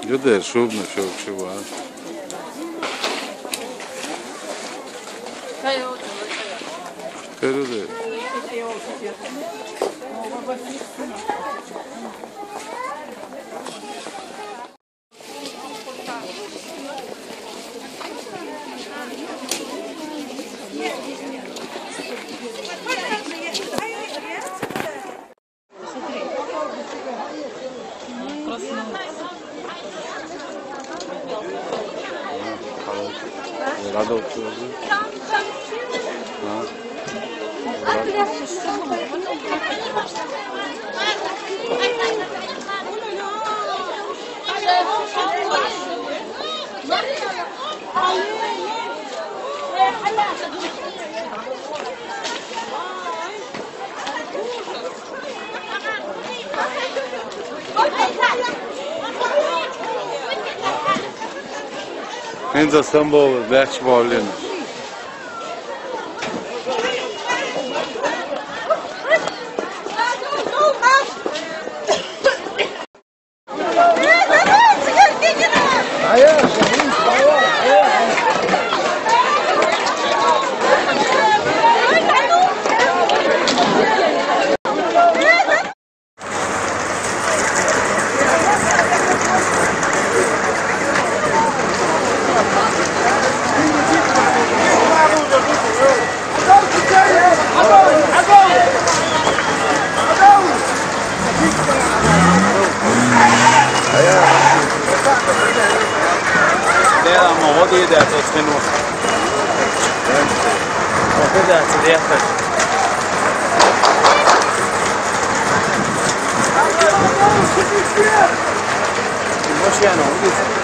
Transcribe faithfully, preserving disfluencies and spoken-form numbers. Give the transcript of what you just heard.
Götür şunu, şu, şu var. Çıkar o da. Rado oturuyordu. Ha? Heniz Aslan baba, belki bağlayın. Dela, mo, vodi da to sve nu. Opet da se djeca. Može jedno, vidi.